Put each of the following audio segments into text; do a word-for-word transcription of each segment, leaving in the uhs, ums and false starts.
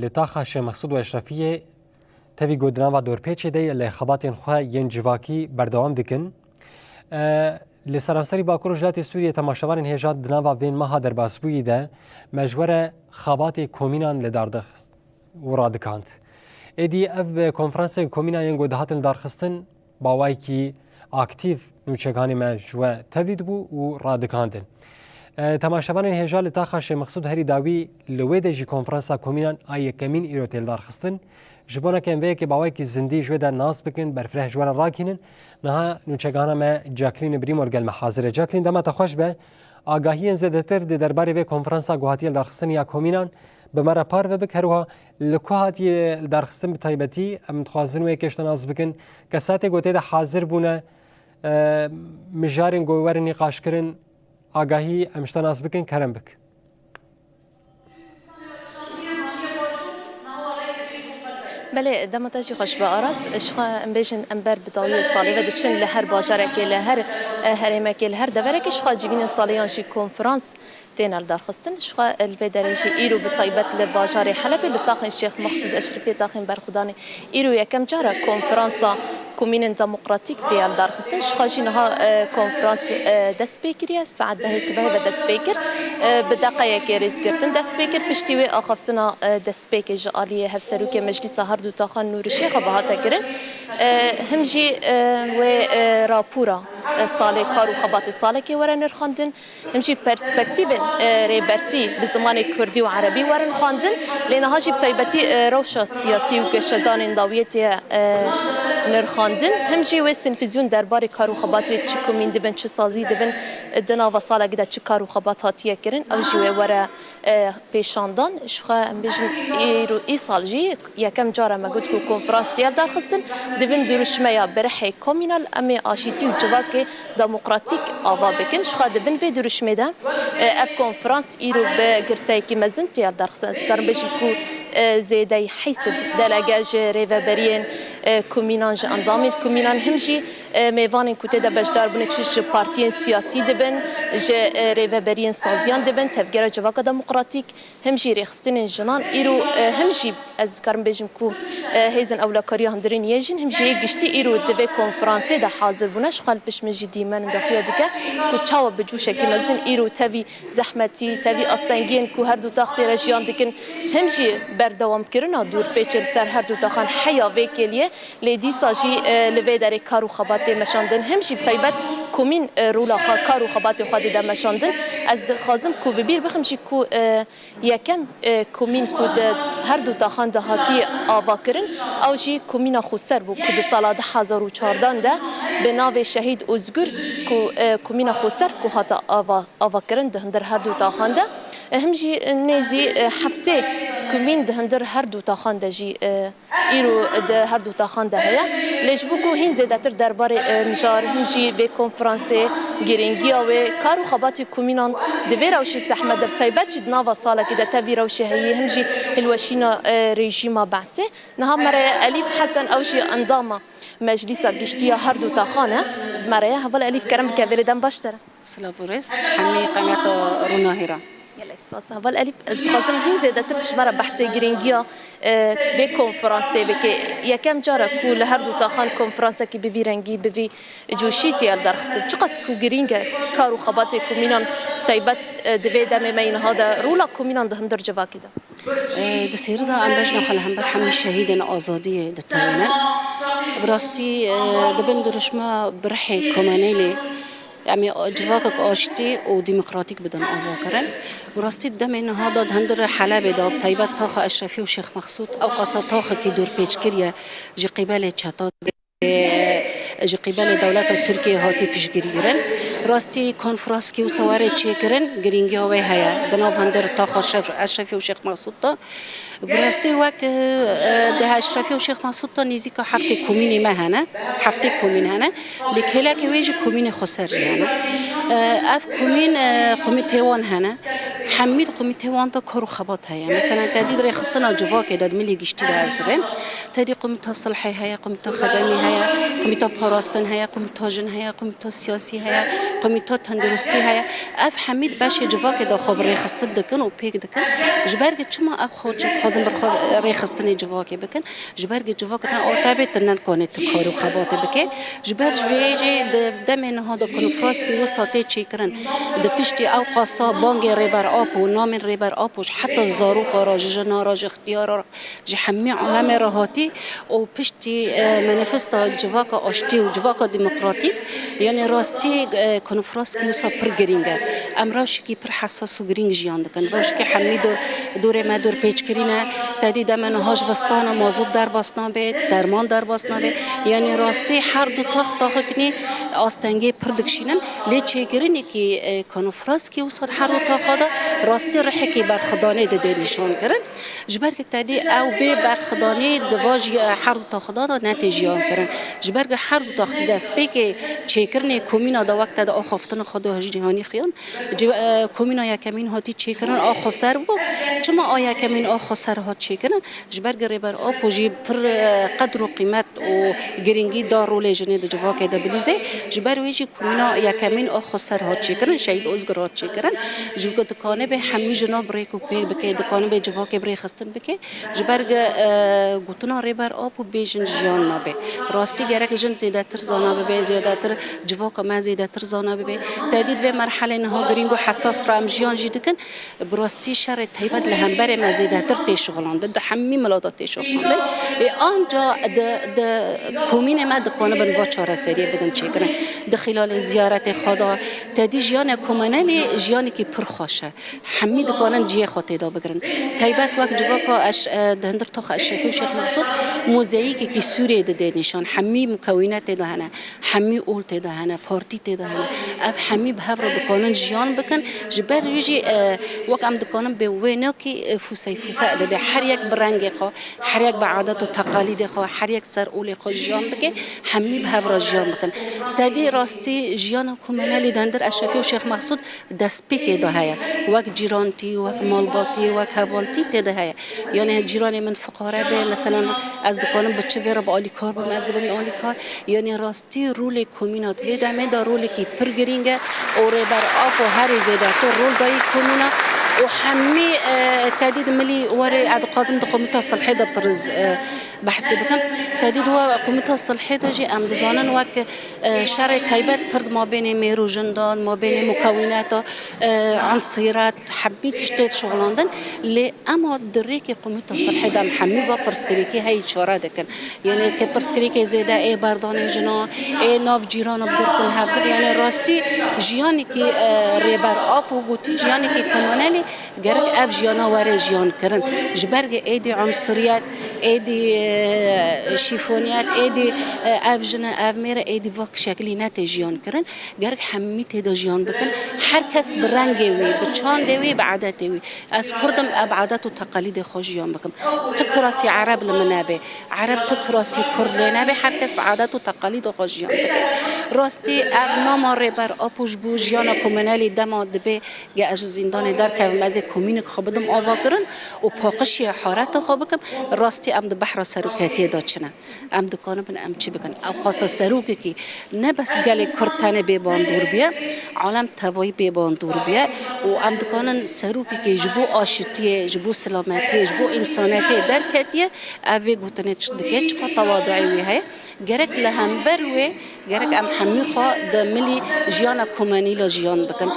Li taxa Şêx Mexsûd û Eşrefiyê tevî ku di nava dorpêçê de ye, lê xebatên xwe yên civakî berdewam dikin. E, li seranserî Bakur û Rojhilatê Sûriyê temaşevanên hêja di nava vên meha derbasbûyî de me ji we re xebatê komînan li dar dixist û radikand. Êdî ev konferansên komînan yên ku dihatin darxistin, bi awayekî aktîf nûçeganê me ji we tevlî dibû û radikandin. E, temaşevanên hêja li taxa Şêx Mexsûd herî dawî li wê de jî konferansa komînan a yekemîn îro tê lidarxistin. Ji bona ke em vê yekê bi awayekî zindî ji wê de nas bikin, berfireh ji we re rakînin, niha nûçegana me Jacqueline Brîmor gel me hazir e. Jacqueline, dema te xweş be. Agahiyên zêdetir di derbarê vê konferansa ku hatiye lidarxistin ya komînan bi me re parve bik, her wiha li ku hatiye lidarxistin bi taybetî, em dixwazin wê yekê ji te nas bikin, kesatê ku tê de hazir bûne, e, mijarên ku werin nîqaşkirin, agahî em ji te nas bikin, kerem bik. Belê, dema te jî xweş be Aras. Ji xwe em bêjin, em ber bi dawiyê salê ve diçin, li her bajarekê, li her, e, herêmekê, li her deverekê, ji xwe civînên salê yan jî konferans têne lidarxistin. Ji xwe li vê derê jî îro bi taybet li bajarê Helebê, li taxên Şêx Mexsûd Eşrefiyê, taxên berxwedanê, îro yekem car e konferansa Komînên Demokratîk tê ya lidarxistin. Ji xwe jî niha, e, konferans, e, dest pê kiriye. Saet dehê sibehê ve dest pê kir. E, bi deqeyekê rêzgirtin dest pê kir. Piştî wê axaftina, e, destpêkê ji aliyê Hevserokê Meclîsa her du taxan Nûrî Şêxa ve hate kirin. E, him jî, e, wê, e, rapora, e, salê kar û xebatê salekê were nirxandin. Him jî perspektîvên, e, rêbertî bi zimanê kurdî û erebî werin xwendin, lê niha jî bi taybetî, e, rewşa siyasî û geşedanên dawiyê tê, e, nirxandin. Him jî wê sînfîzyon derbarê kar û xebatê çi komîn dibin, çi sazî dibin, e, di nava salekî de çi kar û xebat hatiye kirin, ew jî wê were, e, pêşandan. Ji xwe em bêjin îro, îsal jî yekem car e me got ku konferans tê ya darxistin, dibin duruşmeya birihê komînal em ê aşîtî û civakê demokratîk ava bikin. Ji xwe di bin vê duruşmê de, e, ev konferans îro bi girseyekî mezin tê ya darxistin. Ez dikarim bêjim ku, e, zêdeyî heyşt sed delege ji rêveberiyên, e, komînan, ji endamên komînan, him jî, e, mêvanên ku tê de beşdar bûne, çi ji partiyên siyasî dibin, ji, e, rêveberiyên saziyan dibin, Tevgera Civaka Demokratîk, him jî rêxistinên jinan îro, e, him jî ez dikarim bêjim ku, e, hêzên ewlekariya hundirîn yê jin, him jî yê giştî îro di vê konferansê de hazir bûne. Ji xwe li pişt min jî dîmen de xuya dike ku çawa bi cûşekî mezin îro tevî zehmetî, tevî astengiyên ku her du tax tê re jiyan dikin, him jî berdewamkirina dorpêçê li ser her du taxan heya vê kêliyê. Lê dîsa jî, e, li vê derê kar û xebat tê meşandin. Him jî bi taybet komîn, e, rola xwe, kar û xebatê xwe dide meşandin. Ez dixwazim ku bi bîr bixim jî ku, e, Yekem, e, komîn ku di her du taxan de hatiye avakirin, ew jî komîna Xoser bû ku di sala du hezar û çardeh de bi navê Şehîd Ozgur ku, e, komîna Xoser ku hate ava, avakirin di hundir her du taxan de. E, him jî nêzî, e, heftê komîn di hundir her du taxan de jî, e, îro di her du taxan de heye. Lê ji bo ku hîn zêdetir derbarê, e, mijar, him jî vê konferansê, girîngiya wê, kar û xebatê komînan di vê rewşê zehmet de, bi taybet jî di nava salekê de tevî rewşê heyî, him jî hilweşîna, e, rejîma Be'sê. Niha me re ye Elîf Hesen, ew jî endama Meclîsa Giştî ya her du taxan e. Me re ye. Heval Elîf, kerem bike, vêrê dem baş te re. Silav û rêz ji hemî qenata Ronahî re. Gelek spas. Heval Elîf, ez dixwazim hîn zêdetir tu ji me re behsê girîngiya, e, vê konferansê bike. Yekem car e ku li her du taxan konferansekî bi vî rengî, bi vî coşî tê lidarxistin. Çiqas ku girîng e kar û xebatê komînan taybet, e, di vê demê me yê niha de, rola komînan di hundir civakê de. E, di sêrî de em bejna xwe li hember hemî şehîdên azadiyê ditewînin. Bi rastî, e, di bin dirûşma bi rihê komenêlê em ê civakek aştî û demokratîk bidin avakirin. Bi rastî di demê niha de di hundir Helebê de, bi taybet taxa Eşrefî û Şêx Mexsûd, ewqasa taxekî dorpêçkirî ye ji qîbelê çetan, ji qîbelê dewleta Tirkiyê hatî piştgirîkirin. Rastî konferansî wisa were çêkirin, girîngiya wê heye di nav hundir taxa Şef-, Eşrefî û Şêx Mexsûd de. Bi rastî wek, e, e, di Eşrefî û Şêx Mexsûd de nêzîka heftê komînê me hene, heftê komîn hene. Lê kêlekê wê jî komînê Xoser jî hene. E, ev komîn, e, komîtê wan hene. Hemî di komîtê wan de kar û xebat heye. Meselen, te dî di rêxistina civakê de, di milê giştî de ez dibêm. Te dî komîta silhê heye, komîta xedemî heye, komîta parastin heye, komîta jin heye, komîta siyasî heye, komîta tenduristî heye. Ev hemî di beşê civakê de xwe bi rêxistin dikin û pêk dikin. Ji ber ku çima ev xwe dixwazin bi rêxistinê civakê bikin? Ji ber ku civak ne otebê, tu ne dikanê tu kar û xebatê bike. Ji ber ji vê jî di demê niha de konfranskî wisa tê çêkirin. Di piştî ew qasa bangê Rêber Apo, namên Rêber Apo ji heta zaroka re, ji jina re, ji ixtiyara re, ji hemî alemê re hatî û piştî, e, manîfesta civaka aştî û civaka demokratîk, yanî rastî, e, konfranskî wisa pir girîng e. Em rewşekî pir hesas û girîng jiyan dikin. Rewşekî hemî do-, dorê me dorpêçkirî ne. Te dî deme niha ji vistana mazot derbas nabe, derman derbas nabe. Yanî rastî her du tax taxiknî astengê pir dikişînin. Lê çêkirinekî, e, konfranskî wisa di her du taxa de rastî rihekî berxidanê dide nîşan kirin. Ji ber ku te dî ew bê berxidanê di va jî, e, her du taxa de netê jiyan kirin. Ji ber ku her du tax di destpêkê çêkirinê komîna de wek te di axaftina xwe de cîhanî xiyan, Ci-, e, komîna yekemîn hatî çêkirin a xweser bû. Çima a yekemîn a xweser hat çêkirin? Ji ber ku Rêber Apo jî pir, e, qedr û qîmet û girîngî da rolê jinê di civakê de bilîzê. Ji ber wê jî komîna yekemîn a xweser hat çêkirin, Şehîd Ozgur hat çêkirin. Ji ku dikanibe hemî jina bi rêk û pêk bike, dikanibe civakê bi rêxistin bike. Ji ber ge-, e, gotina Rêber Apo bê jin jiyan nabe. Rastî gerek jin zêdetir zana bibe, zêdetir civaka me zêdetir zana bibe. Te dî di vê merhelê niha girîng û hesas re em jiyan jî dikin. Bi rastî şerê taybet li hemberê me zêdetir tê şixulandin. Di hemî milata tê şixulandin. Ê anca di, di komînê me dikanibin va çareseriyê bidin çêkirin. Di xîlalê ziyaretê xwe de te dî jiyana komenelê jiyanekî pir xweş e. Hemî dikanin cihê xwe tê de bigirin. Taybet wek civaka eş-, e, di hundir taxa Eşrefî û Şêx Mexsûd mozeyîkekî sûrê dide nîşan. Hemî mukewîne tê de hene, hemî ol tê de hene, partî tê de hene. Ev hemî bi hev re dikanin jiyan bikin. Ji ber wî jî, e, wek em dikanin bê wênekî, e, fûsey fûse dide. Her yek bi rengê xwe, her yek bi adet û teqalîdê xwe, her yek ser olê xwe jiyan bike, hemî bi hev re jiyan bikin. Te dî rastî jiyana komenelî di hundir Eşrefî û Şêx Mexsûd destpêkê de heye. Wek cîrantî, wek malbatî, wek hevaltî tê de heye. Yanî cîranê min fiqare be, meselen ez dikanim bi çi vê re bi alîkar bim, ez dibim alîkar. Yanî rastî rolê komîna di vê demê de rolekî pir girîng e û Rêber Apo herî zêdetir rol dayî komîna û hemî, e, te dî di milî werê ez dixwazim di komîta silhê de pir, e, behsê bikim. Te dî di we komîta silhê de jî em dizanin wek E, şerê taybet pir di mabênê mêr û jin de, di mabênê mukewîneta, e, ensîret, hemî tiştê dişuxulandin. Lê ema di rêkê komîta silhê de em hemî va pirsgirêkî heyî çare dikin. Yanî ke pirsgirêkê zêde ê berdanê jina, ê nav cîrana bi girtin hevdin. Yanî rastî jiyanekî, e, Rêber Apo gotî, jiyanekî komunelî Gerek ev jiyana were jiyan kirin. Ji ber ku êdî unsiriyet, êdî, e, şîfoniyet, êdî, e, ev jin e, ev mêr e, êdî vak şeklî netê jiyan kirin. Gerek hemî tê de jiyan bikin. Her kes bi rengê wî, bi çandê wî, bi adetê wî. Ez Kurd im, ez bi adet û teqalîdê xwe jiyan bikim. Tu kurasî Ereb li min nebe. Ereb tu kurasî Kurd lê nebe. Her kes bi adet û teqalîdê xwe jiyan bike. Rastî ev nama Rêber Apo ji bo jiyana komunelî dema dibe Ge ez ji zîndanê derkevim, ez ê komînik xwe bidim avakirin û paqijiyê hareta xwe bikim, rastî em di behra seroketiyê de çi ne? Em dikanibin em çi bikin? Ew qasa serokekî ne bes gelê Kurd tenê bê bandor bûye, alem tevayî bê bandor bûye û em dikanin serokekê ji bo aşitiyê, ji bo silametiyê, ji bo însanetiyê derketiye, ev vê gotinê çi dike, çiqa tewaduê wî heye? Gerek li hember wê, gerek em hemî xwe di milî jiyana komenî de jiyan bikin.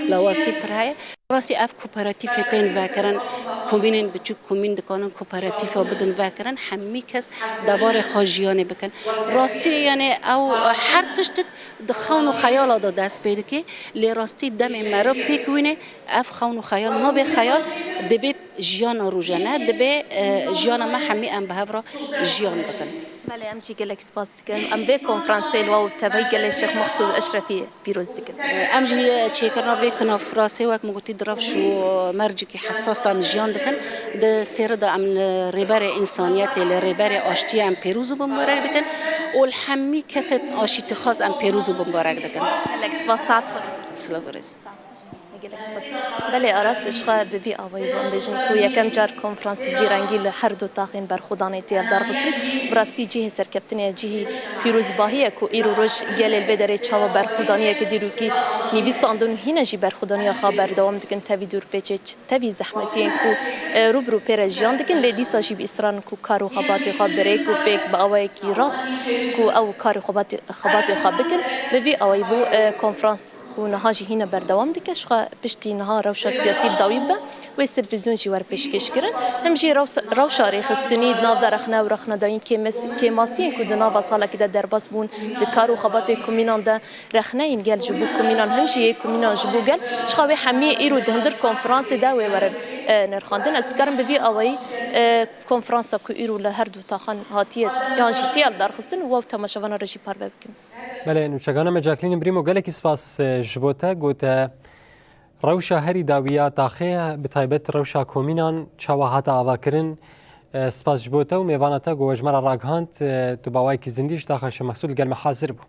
Lawastî pir heye. Rastî ev kooperatîfê tên vekirin, komînên biçûk komîn dikanin kooperatîfa bidin vekirin, hemî kes debarê xwe jiyanê bikin. Rastî, yanî ew her tiştik di xewn û xeyala de dest pê dike, lê rastî demê meriv pêk wîne, ev xewn û xeyal nabe xeyal, dibê jiyana rojane, dibê, e, jiyana me hemî em bi hev re jiyan bikin. Belê, em jî gelek spas dikin. Em vê konferansê li we û tevayî gelê Şêx Mexsûd Eşrefî pîroz dikin. Em jî çêkirina vê konferansê wek min gotî di rewş û mercekî hesas de em jiyan dikin. Di sêrê de em li rêberê însaniyetê, li rêberê aştiyê em pêroz û bimbarek dikin û li hemî kesê aşîtîxwaz em pêroz û bimbarek dikin. Gelek spas, saet xweş. Silav û rêz. Gelek spas. Belê, Aras, ji xwe bi vî awayî bû em bêjin ku yekem car konferans bi vî rengî li her du taxên berxwedanê tê hevdarxistin. Bi rastî cihê serkeftinê ye, cihî pîrozbahî ye ku îro roj gelê li vê derê çawa berxwedaniyeke dîrokî nivîsandin û hîne jî berxwedaniya xwe berdewam dikin tevî dûrpêçê, tevî zehmetiyên ku, e, rû bi rû pê re jiyan dikin, lê dîsa jî bi îsrar in ku kar û xebatê xwe bi rêk û pêk bi awayekî rast ku ew kar û xebatê, xebatê xwe bikin. Bi vî awayî bû, e, konferans ku niha jî hîne berdewam dike, ji xwe piştî niha rewşa siyasî bi dawî bibe, wê televîzyon jî were pêşkêş kirin. Him jî rewsa-, rewşa rêxistinî di nav de rexne û rexnedayîn kêmes-, kêmasiyên ku di nava salekî de derbas bûn di kar û xebatê komînan de rexneyên gel ji bo komînan, him jî yê komînan ji bo gel, ji xwe wê hemî îro di hundir konferansê de wê werin, e, nirxandin. Ez dikarim bi vî awayî, e, konferansa ku îro li her du taxan hatiye yan jî tê hevdarxistin û ew temaşevana re jî parve bikim. Belê, nûçegana me Jacqueline Brîmo, gelekî spas, e, ji bo te. Gote rewşa herî dawî ya taxê, bi taybet rewşa komînan çawa hate avakirin. E, spas ji bo te û mêvana te ku we ji me re ragihand, e, tu bi awayekî zindî ji taxa Şêx Mexsûd li gel me hazir bû.